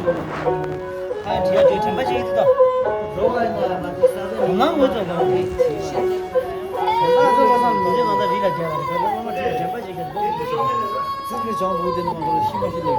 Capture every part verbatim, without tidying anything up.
ཨ་དྲི་ཡ་དྲི་དྲན་པ་ཞིག་ཏུ་ད། རོ་ཨ་ན་ང་ཚོ་ས་ས་ང་ངོ་ཚོ་ང་ཚོ་ང་ཚོ་རི་ལ་རྒྱ་བ་རེད། ཁ་ལོ་མ་དྲི་ཡ་དྲན་པ་ཞིག་གི་ཚིག་གི་བྱང་བུ་དེ་ནང་ལོ་ཤི་མ་ཤི་ལེ།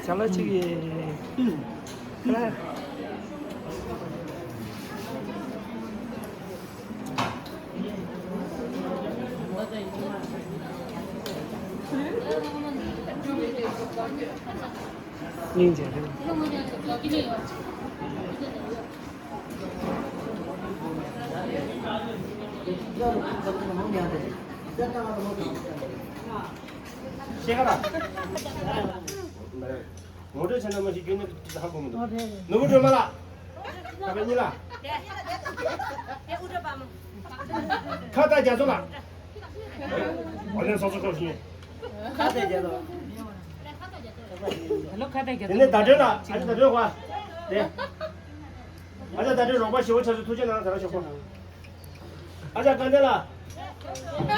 ཅ་ལག་ཅིག་ཡིན། སྙིང་རྗེ་རེད། ཤེས་ག་ལ། ངོ་སྤྲོད་བྱས་ན་མ་ཤེས་རྒྱུ་ནི་ཧ་གོ་མི་འདུག་ནོར་བུ་སྒྲོལ་མ་ལགས། ད་པའི་གཉིས་ལ། ཁ་བཏགས་རྒྱ་མཚོ་ལགས། འོ་ནས་སོ་སོ་ཁོ་ཤེས། ཁ་བཏགས་རྒྱ་མཚོ། ད་ལོ་ཁ་བཏགས་རྒྱ་མཚོ། དེ་ནས་ཟླ་སྒྲོན་ལགས། ཨ་ཅེ་ཟླ་སྒྲོན་ཁོ། དེ། ཨ་ཅག་ཟླ་སྒྲོན་རོགས་པ་ཞེ་པོ་ཆགས་སོང་། ཐུགས་རྗེ་གནང་། ད་ར་ཞོག་པོ། ཨ་ཅག་དཀར་ལྡན་ལགས།